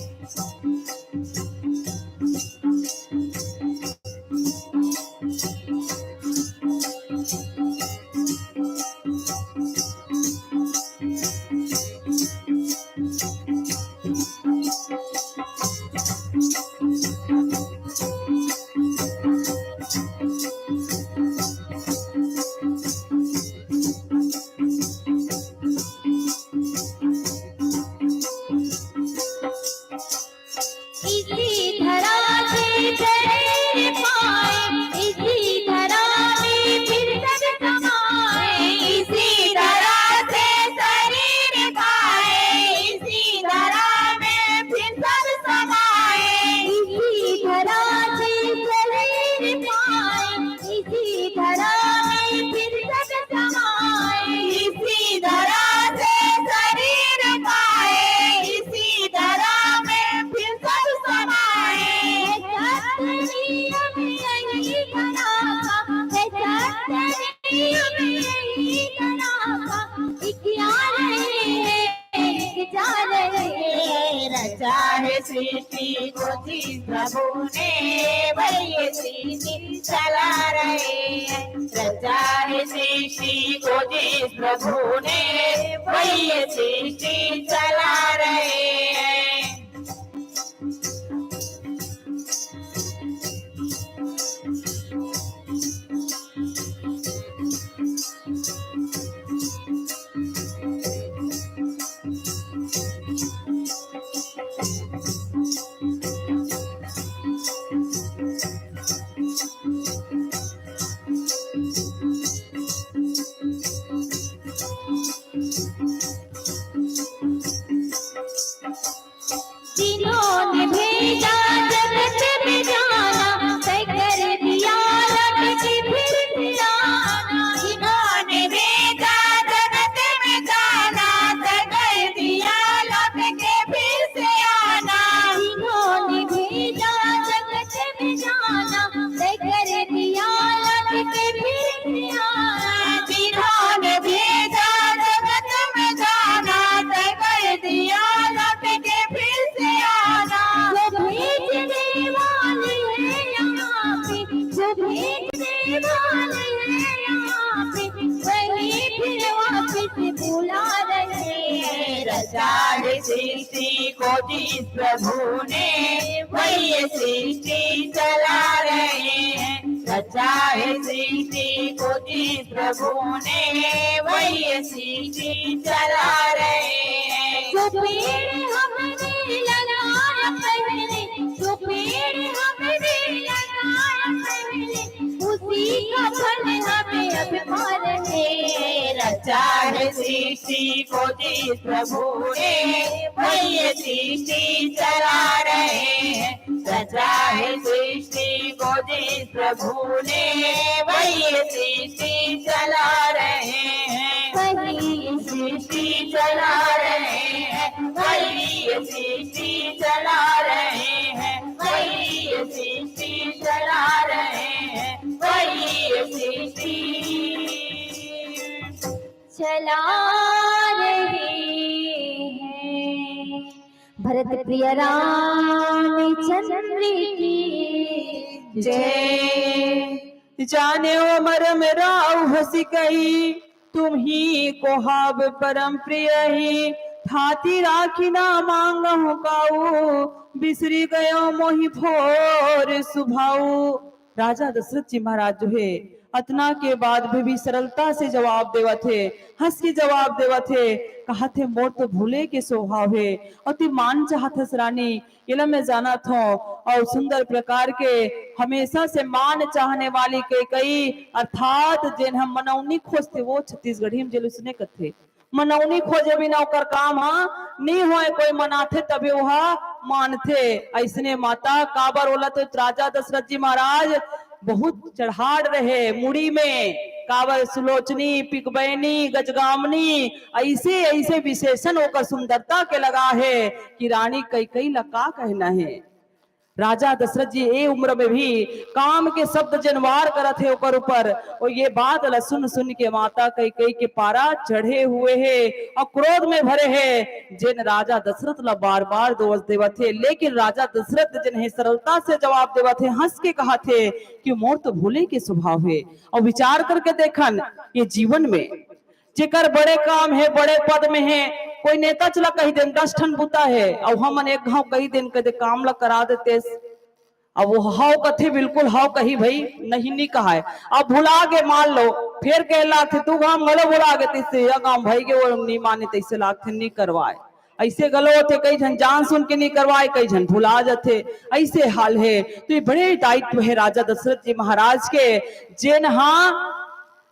इसी धरा से शरीर पाए, इसी धरा में फिर सब समाए। इसी धरा से शरीर पाए, इसी धरा में फिर सब समाए। इसी धरा से शरीर पाए, इसी धरा में फिर सब समाए। इसी धरा से शरीर पाए, इसी धरा में फिर सब समाए। है सत्य नियम यही धरा का, है सत्य नियम यही धरा का, एक जा रहे हैं, एक जा रहे हैं। रचा है सृष्टि को जिस प्रभु ने, वही सृष्टि चला रहे हैं। रचा है सृष्टि को जिस प्रभु ने, वही सृष्टि चला रहे हैं। वाले हैं यहाँ पे, वही फिर वापस बुला रहे हैं। रचा है सृष्टि को जिस प्रभु ने, वही ये सृष्टि चला रहे हैं। रचा है सृष्टि को जिस प्रभु ने, वही ये सृष्टि चला रहे हैं। जो पेड़ हमने लगाया पहले, जो पेड़ हमने लगाया पहले, उसी का फल हमें अब पा रहे हैं। रचा है सृष्टि को जिस प्रभु ने, वही ये सृष्टि चला रहे हैं। रचा है सृष्टि को जिस प्रभु ने, वही ये सृष्टि चला रहे हैं। वही ये सृष्टि चला रहे हैं। वही ये सृष्टि चला रहे हैं। वही ये सृष्टि चला रहे हैं। वही ये सृष्टि चला रहे हैं। भरत प्रिय रामचंद्र की जय। जानेव मरम राव हँसि कहि, तुम्हीं कोहाव परम प्रिय ही। थाती राखी न माँगहु काऊ, बिसरि गयो मोहि भोर सुभाऊ। राजा दशरथ जी महाराज जो हे, अतना के बाद भी, भी सरलता से जवाब देवत हे, हँस के जवाब देवत हे, कहत हे, "मोर तो भूले के स्वभाव हे, अउ तैं मान चाहत हस रानी, एला मैं जानत हँव।" अउ सुंदर प्रकार के हमेशा से मान चाहने वाली कैकई, अर्थात जेन ह मनौनी खोजथे, वो छत्तीसगढ़ी में जेला उसने कथे। मनौनी खोजे बिना ओकर काम ह नी होय, कोई मनाथे तभे ओहा मानथे। अइसने माता काबर ओला तो राजा दशरथ जी महाराज बहुत चढ़ाड़ रहे मुड़ी में, काबर सुलोचनी, पिकबैनी, गजगामनी, अइसे अइसे विशेषण ओकर सुंदरता के लगा हे कि रानी कैकई ला का कहना हे। राजा दशरथ जी ए उम्र में भी काम के शब्द जेन वार करत हे ओकर ऊपर, अउ ये बात ला सुन सुन के माता कैकई के पारा चढ़े हुए हे अउ क्रोध में भरे हे, जेन राजा दशरथ ला बार बार दोष देवत हे। लेकिन राजा दशरथ जेन हे सरलता से जवाब देवत हे, हँस के कहत हे कि मोर तो भूले के स्वभाव हे। अउ विचार करके देखन, ये जीवन में जेकर बड़े काम हे, बड़े पद में हे, कोई नेता चला कहि देन, दस ठन बुता हे, अउ हमन एक घाव कहि देन, कहि दे काम ला करा देतेस। अब वो हव कथे, बिल्कुल हव कही भई, नहीं नी कहाय। अब भुला गे, मान लो, फेर कहे लागथे, "तू घाव घलो भुला गे, तइसे या काम भई गे, वो नी माने," तइसे लागथे, नी करवाय। अइसे घलो होथे, कई झन जान सुन के नी करवाय, कई झन भुला जथे, अइसे हाल हे। तो ये बड़े दायित्व हे राजा दशरथ जी महाराज के, जेन हा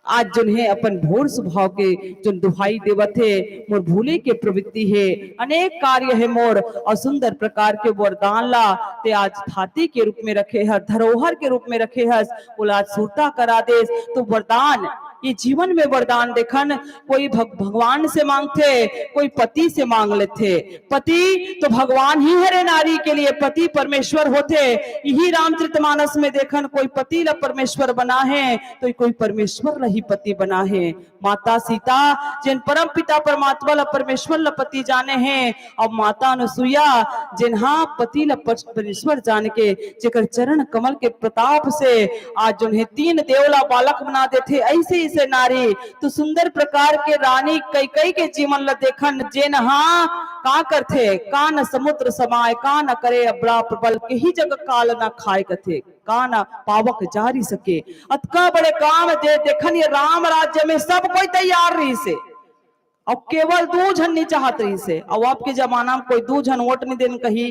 आज जोन हे अपन भोर स्वभाव के जोन दुहाई देवत हे, मोर भूले के प्रवृत्ति हे, अनेक कार्य हे मोर, अउ सुंदर प्रकार के वरदान ला तैं आज थाती के रूप में रखे हस, धरोहर के रूप में रखे हस, ओला आज सुरता करा देस। तो वरदान, ये जीवन में वरदान देखन, कोई भग-, भगवान से मांगथे, कोई पति से मांग लेथे। पति तो भगवान ही हरे नारी के लिए, पति परमेश्वर होथे। इही रामचरितमानस में देखन, कोई पति ला परमेश्वर बना हे, तो कोई परमेश्वर ला ही पति बना हे। माता सीता जेन परम पिता परमात्मा ला, परमेश्वर ला पति जाने हे, अउ माता अनुसुईया जेन हा पति ला पच-, परमेश्वर जान के, जेकर चरण कमल के प्रताप से आज जोन हे तीन देव ला बालक बना देथे, अइसे, अइसे नारी। तो सुंदर प्रकार के रानी कैकई के जीवन ला देखन, जेन हा का करथे, "का न समुद्र समाय, का न करे अबड़ा प्रबल, केही जग काल न खाय," कथे, "का न पावक जारि सके।" अतका बड़े काम दे देखन, ये राम राज्य में सब कोई तैयार रहिसे, अउ केवल दू झन नी चाहत रहिसे। अउ अब के जमाना में कोई दू झन वोट नी देन कही,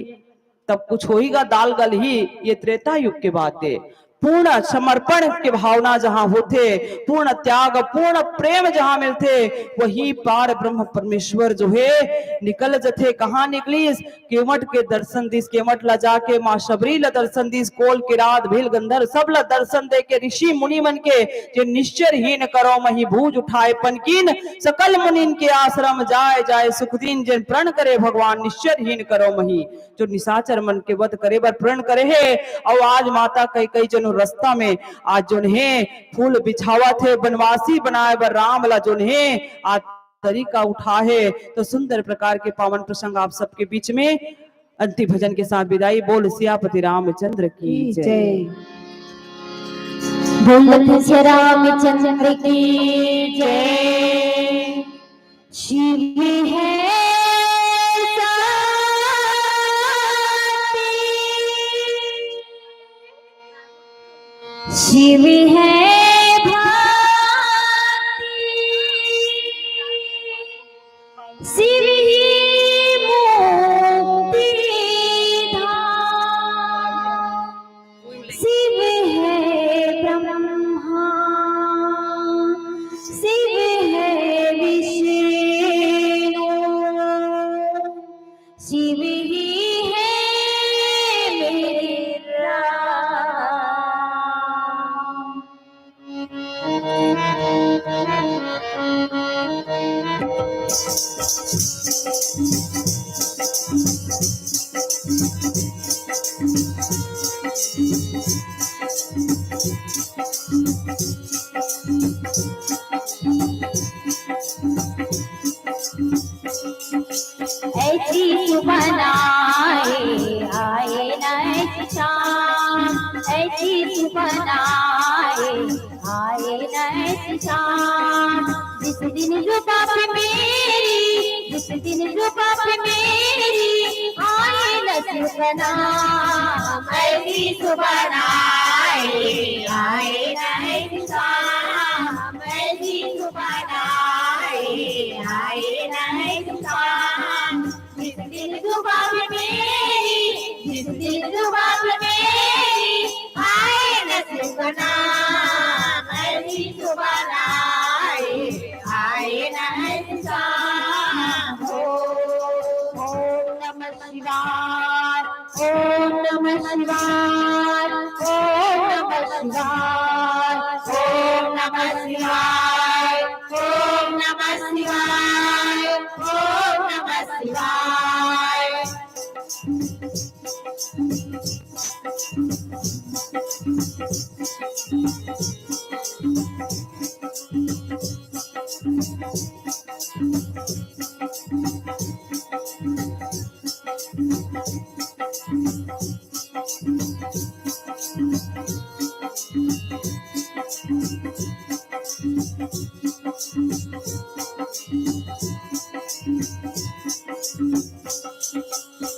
तब कुछ होही गा, दाल गलही। ये त्रेता युग के बात हे। पूर्ण समर्पण के भावना जहाँ होथे, पूर्ण त्याग, पूर्ण प्रेम जहाँ मिलथे, वही पार ब्रह्म परमेश्वर जो हे निकल जथे। कहाँ निकलिस? केवट के दर्शन दिस, केवट ला जाके माँ शबरी ला दर्शन दिस, कोल किरात भील गंधर्व सब ला दर्शन दे के ऋषि मुनि मन के, जे निश्चर हीन करो मही भुज उठाय पन कीन, सकल मुनिन के आश्रम जाय जाय सुख दीन, जेन प्रण करे भगवान निश्चर हीन करो मही। जो निशाचर मन के वध करे बर प्रण करे हे, अउ आज माता कैकई जनो रस्ता में आज जोन हे फूल बिछावत हे, बनवासी बनाय बर राम ला जोन हे आज तरीका उठा हे। तो सुंदर प्रकार के पावन प्रसंग आप सबके बीच में अंतिम भजन के साथ विदाई। बोल सियापति रामचंद्र की की जय। जय। बोल लखन रामचंद्र की जय। शिव है शांति, शिव है भक्ति, शिव ही मुक्ति धाम। शिव है ब्रह्मा, शिव है विष्णु, शिव ही है मेरे राम। ऐसी सुबह आए, आए ना ऐसी शाम, ऐसी सुबह आए, आए ना ऐसी शाम। जिस दिन जुबां पे मेरी, जिस दिन जुबां पे मेरी आए न शुभ नाम, ऐसी सुबह आए, आए ना ऐसी शाम, ऐसी सुबह आए, आए ना ऐसी शाम। जिस दिन जुबां पे मेरी, जिस दिन जुबां पे मेरी आए न शुभ नाम, ऐसी सुबह आए, आए ना ऐसी शाम। ओम नमः शिवाय, ओम नमः शिवाय, ओम नमः शिवाय, ओम नमः शिवाय, ओम नमः शिवाय, ओम नमः शिवाय।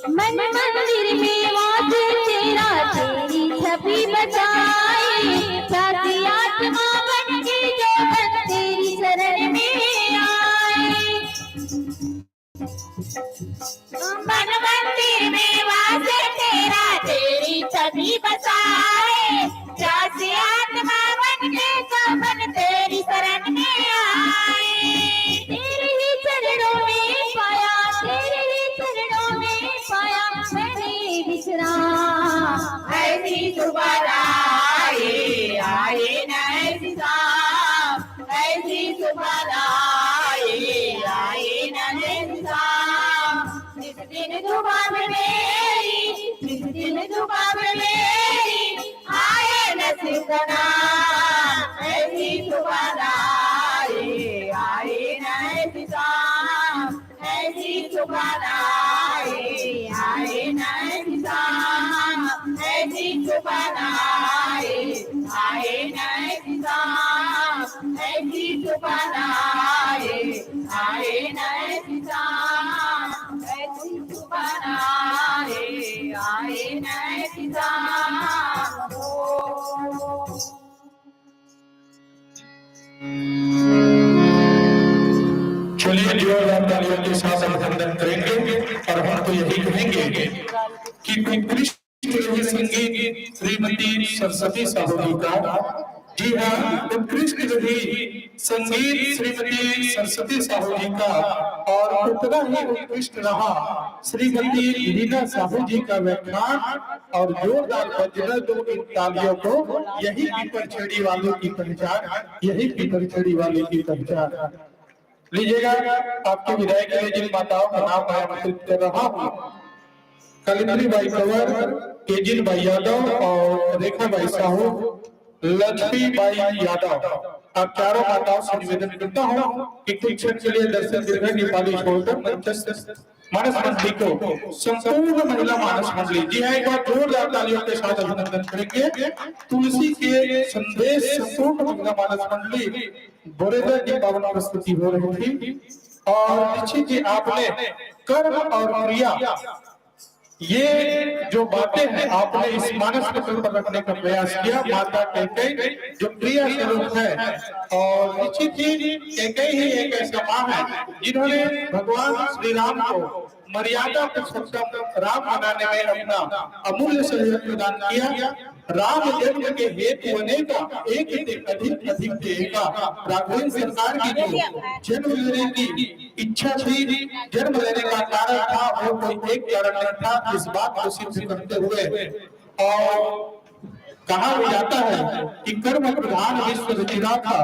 मन मंदिर में वास तेरा, तेरी छवि बसाए, साथी आत्मा बन के जो बन तेरी शरण में आए। मन मंदिर में वास तेरा, तेरी छवि बसाए, जैसे आत्मा बन के जो बन तेरी शरण में आए। तेरे ही चरणों में पाया, तेरे ही चरणों में पाया मैंने विश्राम। ऐसी सुबह आए, आए ना ऐसी शाम, ऐसी सुबह आए, आए ना ऐसी शाम। जिस दिन जुबां पे मेरी, जिस दिन जुबां पे मेरी आए नसीब का नाम, ऐसी सुबह आए, आए ना ऐसी शाम, ऐसी सुबह आए, आए ना ऐसी शाम, ऐसी सुबह आए, आए ना ऐसी शाम, ऐसी सुबह आए, आए ना ऐसी शाम, ऐसी सुबह आए, आए ना ऐसी शाम। चलिए, जोरदार तालियों के साथ अभिनंदन करेंगे और हम तो यही कहेंगे कि उत्कृष्ट रही संगीत श्रीमती सरस्वती साहू जी का। जी हाँ, उत्कृष्ट रही संगीत श्रीमती सरस्वती साहू जी का, और उतना ही उत्कृष्ट रहा श्रीमती रीना साहू जी का व्याख्यान। और जोरदार बजना दो इन तालियों को, यही पिपरछड़ी वालों की पहचान, यही पिपरछड़ी वालों की पहचान। लीजिएगा, आपकी विदाई के लिए जिन माताओं का नाम मैं आमंत्रित कर रहा हूँ, कलिंद्री बाई कंवर, केजिन बाई यादव और रेखा बाई साहू, लक्ष्मी बाई यादव। आप चारों माताओं से निवेदन करता हूँ कि कुछ क्षण के लिए दर्शन दीर्घा नेपाली छोड़कर मंचस्थ मानस मंडली को, संपूर्ण महिला मानस मंडली, जी हाँ, एक बार जोरदार तालियों के साथ अभिनंदन करेंगे। तुलसी के संदेश संपूर्ण महिला मानस मंडली बोरेदा की पावन प्रस्तुति हो रही थी। और निश्चित जी, आपने कर्म और क्रिया, ये जो बातें हैं, आपने इस मानस पत्र पर रखने का प्रयास किया। माता कैकेयी जो क्रिया स्वरूप है, और निश्चित ही कैकेयी ही एक ऐसा माँ है जिन्होंने भगवान श्री राम को मर्यादा पुरुषोत्तम राम बनाने में अपना अमूल्य सहयोग प्रदान किया। राम जन्म के हेतु अनेका, एक ते अधिक, अधिक ते एका, राघवेंद्र सरकार की जो जन्म लेने की इच्छा थी, जन्म लेने का कारण था, वो कोई एक कारण नहीं था। इस बात को सिद्ध करते हुए और कहा भी जाता है कि कर्म प्रधान विश्व रचिराखा,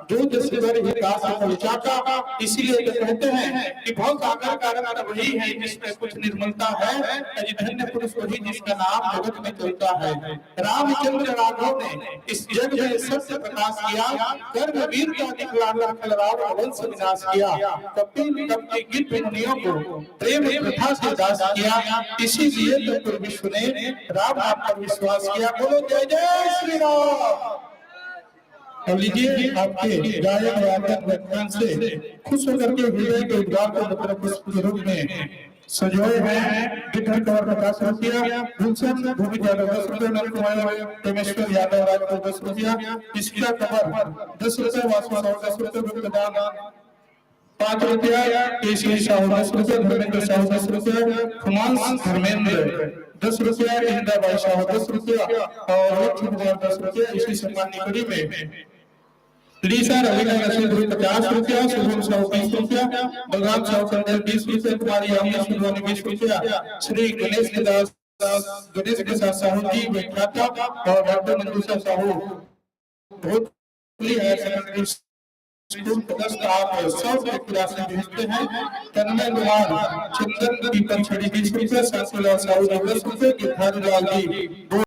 जो जस कर ही दास फल चाखा। इसीलिए तो कहते हैं कि भव सागर का रत्न वही है जिसमें कुछ निर्मलता है, अजी धन्य पुरुष वही जिसका नाम जगत में चलता है। रामचंद्र राघव ने इस जग में सत्य प्रकाश किया, कर्म वीरता दिखलाकर खल रावण वंश विनाश किया। कपिल कपटी गिद्ध मुनियों को प्रेम कथा से दास किया। इसीलिए तो पूरे विश्व ने राम नाम पर विश्वास किया। बोलो जय जय श्री राम। अब लीजिए, आपके गायन वादन व्याख्यान से खुश होकर के हृदय के उद्गार को मंत्र पुष्प के रूप में सजोए हैं। गिरधर कंवर पचास रुपया, गुलशन भूमित यादव दस रुपया, नंद कुमार प्रेमेश्वर यादव राजपुर दस रुपया, इशिका कंवर दस रुपया, वासु साहू दस रुपया, गुप्तदान पाँच रुपया, केशरी साहू दस रुपया, धर्मेंद्र साहू दस रुपया, खुमांस धर्मेंद्र दस रुपया, इंदाबाई साहू दस रुपया और लक्ष्मी कुमार दस रुपया। इसी सम्मान की कड़ी में लीसा रवीना रसूल पचास रुपया, शुभम साहू बीस रुपया, बलराम साहू कंदल बीस रुपया, कुमारी यामिनी सुधवानी बीस रुपया, श्री गणेश दास, गणेश प्रसाद साहू जी व्याख्याता और doctor Manjusha Sahu Bhojpuri higher secondary school पदस्थ, आप सौ रुपये की राशि भेजते हैं। तन्मय कुमार चंदन की पंचड़ी बीस रुपये, शांतिलाल साहू जी दस रुपये, गिरधारी लाल जी दो